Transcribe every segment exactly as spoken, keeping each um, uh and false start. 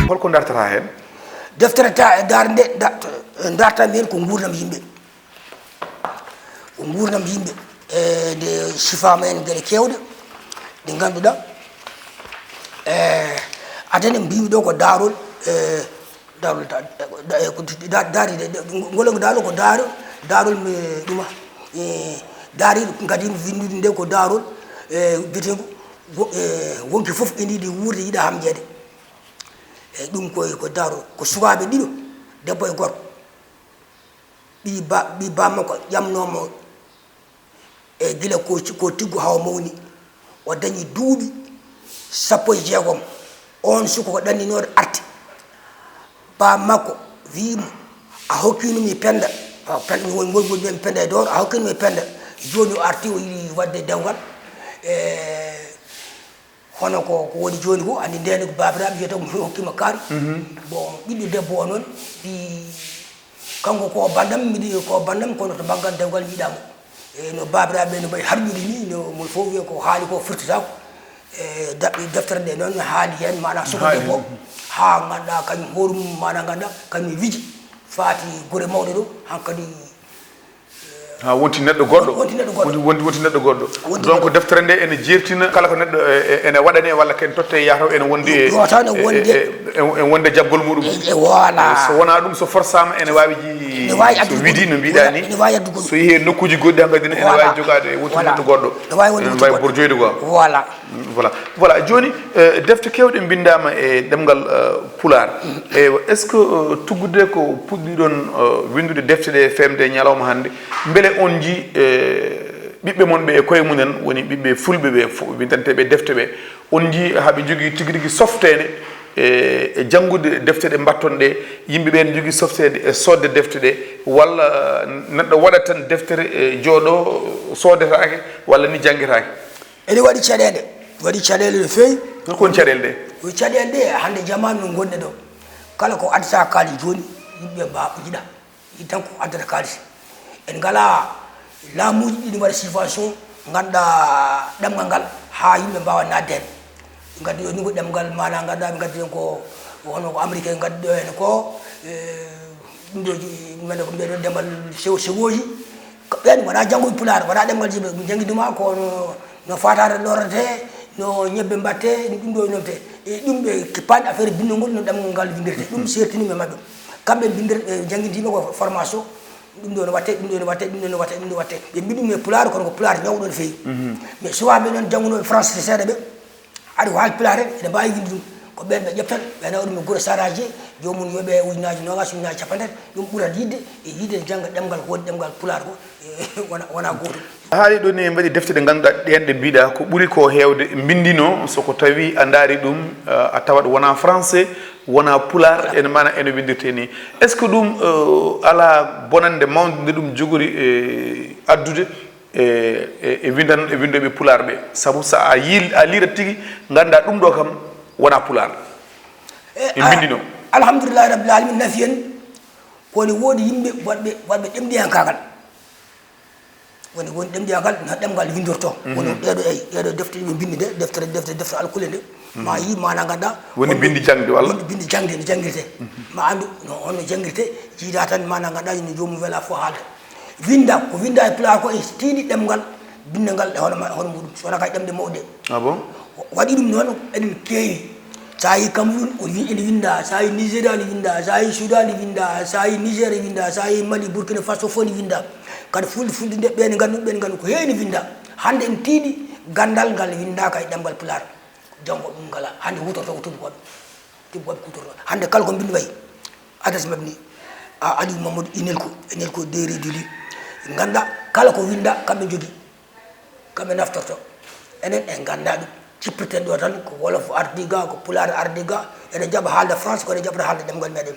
Holko dartata heen? Deftere ta- darnde da- dartanmi heen ko nguurndam yimɓe. Ko nguurndam yimɓe, e nde sifaama heen geɗe keewɗe ɗe ngannduɗaa, e adana mbiymi ɗo ko daarol, e daarol da- da- e ko da- daari de- de- ngol darol ko daarol, daarol mi ɗuma, e daari kadi winndude nde ko daarol, e biyeteengo wo- e wonki fof ene yiɗi wuurde, yiɗa hamjeede. E ɗum koye ko daarol, ko sukaaɓe ɗiɗo, debbo e gorko. Ɓii ba ɓii bammakko ƴamnoomo e gila ko ci- ko tiggo hawa mawni. O dañi duuɓi sappo e jeegom. Oon suka ko ɗanninooɗo arti. Bammakko wiyi mo, a hokkiino mi penda. Penda woni ngol ngol mbiyami penda e dooro, a hokkiino mi penda. Jooni o arti, o yiɗi waɗde dewgal. E hono ko ko woni jooni ko, anndi ndeen ko baabiraaɓe wiyata ko mi hokkima kaari. Bon, ɓiɗɗo debbo o noon, ɓi kanko ko banndam, miɗi ko banndam, kono to banngal dewgal mi yiɗaa mo. E no baabiraaɓe no mbayi harƴude ni, no mo fof wiya ko haali ko firtataako. E daɓɓi deftere nde noon haali heen, maanaam suka debbo, haa ngannduɗaa kañum hoore mum, maanaam ngannduɗaa kañum wiji faati gure mawɗe ɗo, hankadi ha wonti neɗɗo goɗɗo. Wonti neɗɗo goɗɗo. Wonti, wonti, wonti neɗɗo goɗɗo. Wonti donc neɗɗo. Deftere nde ene jeertina kala ko neɗɗo e- e- ene waɗane walla ken totte yahata o ene wondi e- Yotano e- wonde. E- e- e wonde jaggol muɗum. E- e- voilà. E so wona ɗum, so forsaama ene wawi ji- Ene wawi so addude widi no mbiɗa ni. Ene wawi addude. So yehi e nokkuji goɗɗi hankadi ne ene wawi jogaade e wonti neɗɗo goɗɗo. Ene wawi wonde ene wawi borjoyde quoi. Voilà. Voilà, voilà. Joni, eh, defte kewɗe mbindama e ɗemngal, eh, pulaar. Eywa, est-ce que, eh, tuggude ko puɗɗiɗon, eh, winndude defte ɗe femde e ñalawma hannde, mbele on njii, eh, ɓiɓɓe mon ɓe e koye mumen, woni ɓiɓɓe fulɓe ɓe fo-, winndanteeɓe defte ɓe, on njii haɓe njogii tigi rigi softeede e, e janngude defte ɗe mbatton ɗe, yimɓe ɓe ne njogii softeede e soodde defte ɗe, walla neɗɗo waɗat tan deftere, eh, jooɗo soodetaake, walla ni janngetaake? Ene waɗi caɗeele, waɗi caɗeele no feewi. Hol kon caɗeele ɗe? Ko caɗeele ɗe, hannde jamaanu no ngonɗen ɗo. Kala ko addata kaalis jooni, yimɓe mba-, njiɗa. Yiɗi tan ko addata kaalis. En ngalaa laamuuji ɗi mbaɗa subvention, ngannduɗaa ɗemngal ngal, haa yimɓe mbaawa naatde heen. Ɓe ngaddi ɗo ni ko ɗemngal maanaa, ngannduɗaa ɓe ngaddi ɗen ko, ko hono ko américain ngaddi ɗo heen ko, eh, ɗum ɗo ji-, minen ko mbiyeɗen demal sewo-, sewoji. Ko ɓeen wonaa jannguɓe pulaar, wonaa ɗemngal jiɓe, ɓe njanngini ma ko no, no faataare lorretee, no ñebbe mbattee, no ɗum ɗo e noon te. E ɗum ɓe kippaani affaire binndol ngol, no ɗemngal ngal winndirtee. Ɗum seertini mi e maɓɓe. Kamɓe mbinndir-, ɓe njanngintiima ko formation, ɗum ɗo no wattee, ɗum ɗo no wattee, ɗum ɗo no wattee, ɗum ɗo wattee. Ɓe mbiɗi mi pulaar kono ko pulaar ñawɗo no feewi. Mais suwaaɓe noon janngunooɓe français seeɗa ɓe, aɗa waawi pulaar en, ene mbaawi winnde ɗum. Ko ɓeen ɓe ƴeftat, ɓe nawa ɗum e gure saraji, joomum yoɓe ujunaaji noogaas, ujunaaji cappanɗe tati, ɗum ɓurat yiɗde e yiɗde jannga ɗemngal ko woni ɗemngal pulaar ko, e, wona, wona gootum. A haali ɗo ni, en mbaɗi defte ɗe ngannduɗaa ɗeen ɗe mbiɗa ko ɓuri ko heewde mbinndino, so ko tawi a ndaari ɗum, a tawat wona français, wona pulaar, ene maana ene winndirtee ni. Est-ce que ɗum, eh, alaa bonannde mawnde nde ɗum jogori, eh, addude? E, e, e winndan-, e winndooɓe pulaar ɓe, sabu so a yil-, a liirat tigi, nganndaa ɗum ɗo kam wona pulaar. E, e mbinndino. Alhamdulillahi rabbil alamin, nafi en, ko ne woodi yimɓe waɗɓe, waɗɓe ɗemɗiyankaagal. Woni, woni ɗemɗiyankaagal, no ɗemngal winndortoo. Kono ɗeeɗo, eyi, ɗeeɗo defte ɗe ɓe mbinndi nde, deftere, deftere, deftere alkule nde, ma yii maana nganndaa woni wonɓe binndi jaŋde walla? Binndi, binndi jaŋde no janngirtee. Ma anndu no, honno janngirtee, jiida tan maana nganndaa no joomum wela fof haalda. Winnda, ko winnda e pulaar ko e tiiɗi ɗemngal, binndangal e hono ma-, hono muɗum, so wonaa kay ɗemɗe mawɗe. Ah bon? Waɗi ɗum noon, eɗen keewi. So a yii Cameroun, o wi-, ene winnda, so a yii Nigéria, ne winnda, so a yii Soudan, ne winnda, so a yii Niger, ne winnda, so a yii Mali, Burkina Faso fof ne winnda. Kadi fulɓe, fulɓe nde ɓeen nganndu, ɓeen nganndu ko heewi ne winnda. Hannde en tiiɗi ganndal ngal winndaaka e ɗemngal pulaar. Janngo ɗum ngalaa. Hannde huutortoo ko tuubakooɓe. Tuubakooɓe kuutortoo. Hannde kala ko mbiɗo wayi, adresse maɓɓe ni, a, Aliou Mamadou Inelko, Inelko Déré Duli. Ngannda kala ko winnda, kamɓe njogii. Kamɓe naftorto. Enen en nganndaa ɗum. Cippirten ɗo tan ko wolof ardi ga, ko pulaar ardi ga. Eɗen njaɓa haalde France, ko eɗen njaɓata haalde ɗemngal meɗen.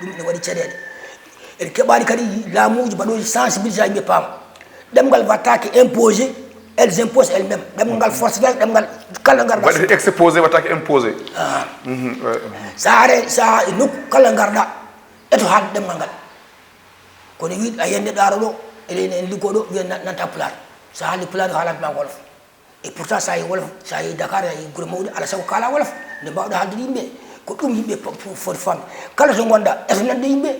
Ɗum ene waɗi caɗeele. En keɓaani kadi laamuuji mbaɗooji sensibilisation yimɓe paama. Ɗemngal waɗtaake imposé, elles imposent elles-mêmes. Ɗemngal forcé, ɗemngal kala ngarɗaa. Waɗete exposé, waɗtaake imposé. Ah. Mhm, ouais, mhm. So a are, so a e nokku kala ngarɗaa, eto haalde ɗemngal ngal. Kono wiide a yiyat neɗɗo ara ɗo, ene, ene, ene liggoo ɗo, wiya na-, nanta pulaar. So a haalii pulaar, o haalat ma wolof. E pourtant, sa yi wolof, sa yi Dakar, sa yi gure mawɗe, ala sago kala wolof. Nde mbawɗa haaldude yimɓe, ko ɗum yimɓe foti famde. Kala to ngonɗa, eto nande yimɓe.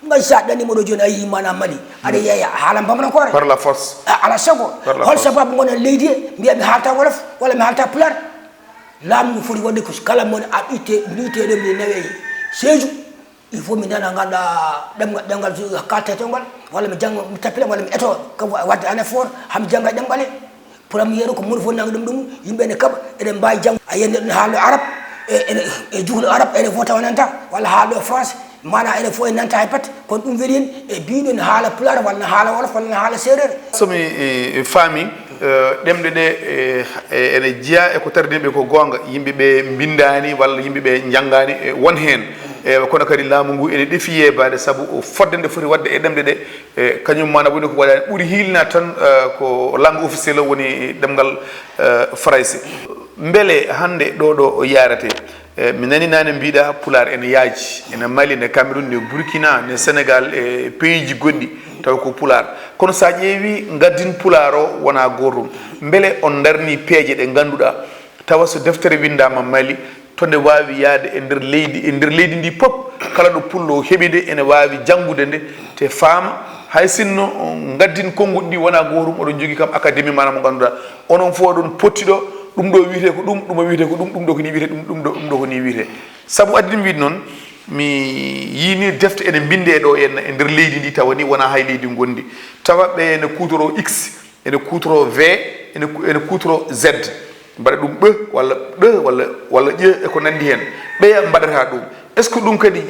Mbay sa ɗanimo ɗo joni, a yi mana Mali, aɗa yeeya, a haala mbamanankore. Par la force. Ala sago. Hol sababu gonen leydi he mbiya mi haalta wolof walla mi haalta pular? Laamu ngu foti waɗde ko kala mon a ɓitte ɓiyeteɗo mi nawe seeju. Il faut mi nana ganduɗa ɗemgal ɗemgal kaltetongal, walla mi jannga mi tappila walla mi eto. Waɗde an effort hami jannga ɗemgal he. Premiére ko moni fof nangi ɗum ɗum, yimɓe ene kaɓa, eɗen mbawi janngo. A yiyat neɗɗo ne haalɗo arab, e ene e juhlo arab, ene fof tawa nanta, walla haalɗo france, mana ene fof en nanta hay pat. Kono ɗum weli en e biɗo ne haala pular walla ne haala wolof walla ne haala seereer. Somi faami, ɗemɗe ɗe ene jeeya e ko tardini ɓe ko goonga. Yimɓe ɓe mbindaani walla yimɓe ɓe njanngaani, won heen. Kono kadi laamu ngu ene ɗefi yeebaade sabu fodde nde foti waɗde e ɗemɗe ɗe, kañum mana woni ko waɗaani ɓuri hiilna tan, ko langue officielle woni ɗemngal farayse. Mbele hannde ɗo ɗo yaarate, mi nani naane mbiɗa pular ene yaaji ene mali ne cameroun ne burkina ne sénégal e pays ji goɗɗi taw ko pular. Kono sa ƴeewi ngaddin pular o wona gotum. Mbele on darni peeje ɗe ngannduɗa tawa so deftere winndama mali to nde waawi yahde e nder leydi e nder leydi ndi pop, kala ɗo pullo heɓi nde ene waawi janngude nde te faama. Hay sinno ngaddin konnguɗi ɗi wona gootum oɗon njogii kam académie mana mo ngannduɗaa onon fof oɗon potti ɗo, ɗum ɗo wiyetee ko ɗum, ɗum o wiyetee ko ɗum, ɗum ɗo ko ni wiyetee ɗum, ɗum ɗo ɗum ɗo ko ni wiyetee. Sabu addi ɗum wiide noon, mi yiini defte ene mbinndee ɗo henna e nder leydi ndi tawa ni wonaa hay leydi ngonndi, tawa ɓe ene kuutoroo x, ene kuutoroo v, ene kuutoroo z, mbaɗa ɗum ɓe walla ɗe walla walla ƴe e ko nanndi heen. Ɓeya mbaɗata ɗum. Est ce que ɗum kadi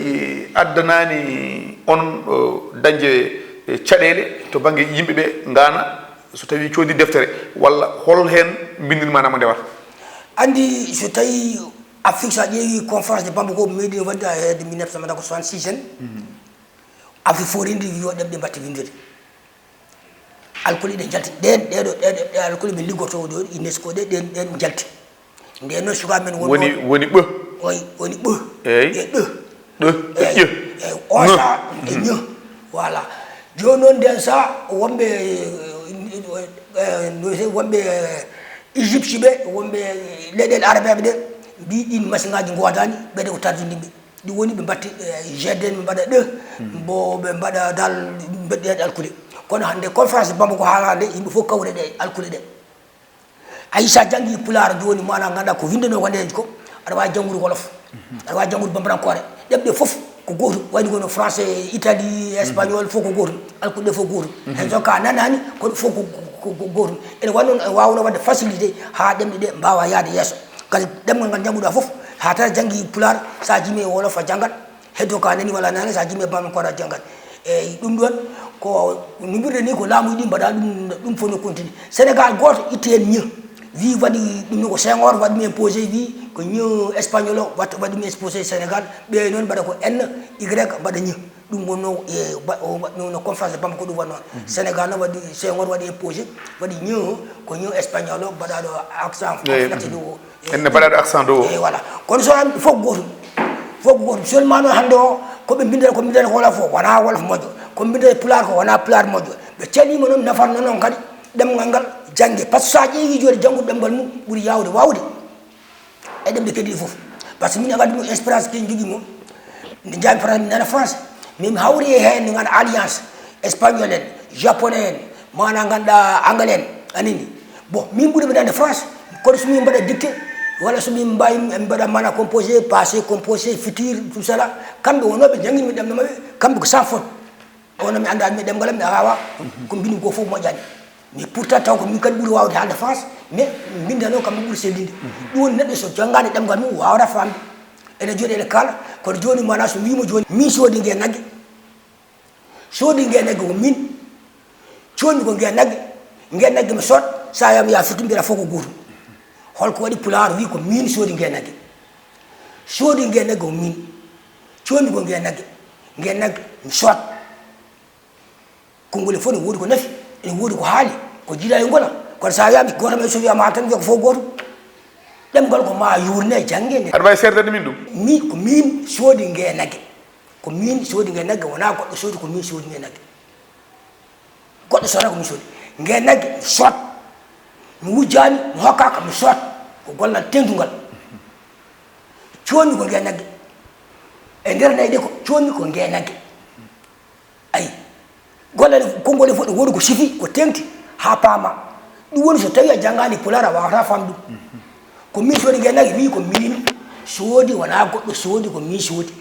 addanaani on dañde caɗeele to bannge yimɓe ɓe ngaana so tawii coodi deftere walla hol heen mbinndin ma namo ndewata? Anndi so tawii Afrique so a ƴeewii conférence de Bamako meeɗi waɗde e hedde mille neuf cent soixante-six en, Afrique fof renndi wi yo ɗemɗe mbatte winndude. Alkule ɗe njalti ɗen ɗeɗo ɗeɗo ɗe alkule min liggotoo ɗo UNESCO ɗe ɗen ɗen njalti. Nden noon suka men won woni woni ɓe oy woni ɓe eyyi e ɗe ɗe e ƴe eyyi on sa e ñe voilà. Joni noon nden sa wonɓe no wiyete wonɓe Égypte ɓe wonɓe leyɗele arabeɓe ɗe mbi ɗin machine ngaji godani ɓeɗe ko tardindiɓe. Ɗum woni ɓe mbatti gdn ɓe mbaɗa ɗe mbo ɓe mbaɗa dal mbeɗɗeede alkude. Kono hannde conférence bamako haalande yimɓe fof kawre ɗe alkude ɗe. Ayi sa janngi pulaar jooni mana ganduɗa ko winndano ko ndeji ko aɗa wawi janngude wolof, aɗa wawi janngude bambarankore. Ɗemɗe fof ko gotum wayde kono français, italie, espagnol fof ko gotum. Alkude ɗe fof gotum. Hay so ka nanani kono fof ko gotum. Ene wano wawno wadde facilité ha ɗemɗe ɗe mbawa yaade yesso. Kadi ɗemgal ngal jannguɗa fof ha tara janngi pulaar, sa jimi e wolof a janngat, heddo ka nani walla nana sa jimi e bamam koɗa janngat. Eyyi ɗum ɗon ko numirde ni ko laamuji ɗi mbaɗa ɗum. Ɗum fof no continue sénégal goto itti hen ñi wi waɗi ɗum ni ko senghor waɗi ɗum imposé wi ko ñi espagnol o waɗi ɗum exposé sénégal. Ɓe noon mbaɗa ko n y mbaɗa ñi. Ɗum wonno e waɗno no conférence de bamako ɗum wonno sénégal no waɗi senghor waɗi imposé waɗi ñi ko ñi espagnol o mbaɗaɗo accent flatte ɗo. Enne mbaɗaɗo accent dow o. Eyyi voilà. Kono so fof ko gotum. Fof ko gotum seulement noon hannde o koɓe mbindata ko mbindata ko wolof fof wona wolof moƴƴo, ko mbindata pulaar ko wona pulaar moƴƴo. Ɓe calima noon nafatno noon kadi ɗemgal ngal jannge par ce que sa ƴeewi joni janngude ɗemgal mum ɓuuri yawde wawde e ɗemɗe kadi ɗi fof. Par ce que min a waddi mum expérience keji jogui mum nde jaami france mi nana france. Min mi hawri e hen no ganda alliance espagnol en, japonais en, mana ganduɗa anglais en anini. Bon min ɓuuri mi nande france. Kono somin mbaɗa dicté walla somin mbawi mbaɗa mana composé passé composé futur tout cela. Kamɓe wonoɓe jangguimi ɗemɗe mabɓe kamɓe ko sans faute. Kono mi anda mi ɗemgal am mi awa ko mbini go fof moƴƴani. Mais pourtant taw ko min kadi ɓuuri wawde haalde france mais mbindano kam mi ɓuuri sellinde. Ɗum woni neɗɗo so janggani ɗemgal mum wawata famde. Ene jooɗi ene kaala kono joni mana so wimo joni min soodi nge nagge. Soodi nge nagge ko min comi ko nge nagge. Nge nagge mi sood sa yami ya fitti mbiyata fof ko gotum. Holko waɗi pulaar wi ko min soodi nge nagge. Soodi nge nagge ko min comi ko nge nagge. Nge nagge mi sood. Konngol e fof ne woodi ko nafi ene woodi ko haali ko jiiɗa e ngola. Kono sa wiyama goto men so wiyama haali tan wiya ko fof gotum. Ɗemgal ko ma yurne jangge nde. Aɗa wawi serdande min ɗum? Mi ko min soodi nge nagge. Ko min soodi nge nagge wona goɗɗo soodi ko min soodi nge nagge. Goɗɗo soda ko min soodi nge nagge mi sood. Mi wujjaani, mi hokkaaka, mi soot. Ko gollal teddungal. Coomi ko ngee nagge. E nder nayi ɗe ko coomi ko ngee nagge. Ayi. Gollal konngol e fof ɗo woodi ko sifi, ko teŋti, haa paama. Ɗum woni so tawii a janngaani Pulaar a waawataa faam ɗum. Ko min soodi ngee nagge, wiyi ko min soodi, wonaa goɗɗo soodi, ko min soodi.